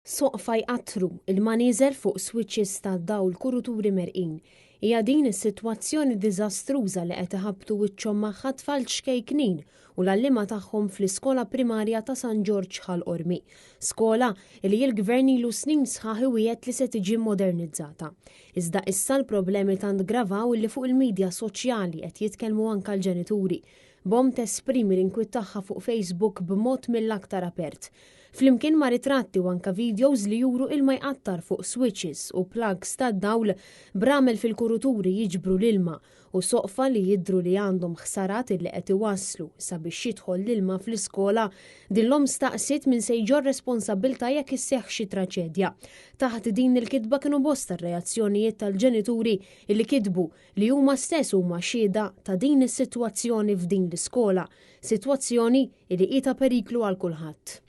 Soqfa jqattru, ilma nieżel fuq switches tad-dawl kuruturi merqin. Hija din is-sitwazzjoni diżastruża li qed iħabbtu wiċċhom magħha tfal ċkejknin u l-għalliema tagħhom fl-iskola primarja ta' San Ġorġ Ħal Qormi. Skola li l-Gvern ilu snin sħaħ iwiegħed li se tiġi modernizzata. Iżda issa l-problemi tant gravaw li fuq il-midja soċjali qed jitkellmu anke l-ġenituri. B'omm tesprimi l-inkwiet tagħha fuq Facebook b'mod mill-aktar apert. Flimkien ma' ritratti u anke videos li juru ilma jqattar fuq switches u plugs tad-dawl, bramel fil-kuruturi jiġbru l-ilma u soqfa li jidhru li għandhom ħsarat illi qed iwasslu sabiex jidħol l-ilma fl-iskola, din l-omm staqsiet min se jġorr responsabbiltà jekk isseħħ xi traċedja. Taħt din il-kitba kienu bosta r-reazzjonijiet tal-ġenituri illi kitbu li huma stess huma xhieda ta' din is-sitwazzjoni f'din l-iskola, sitwazzjoni li hi ta' periklu għal kulħadd.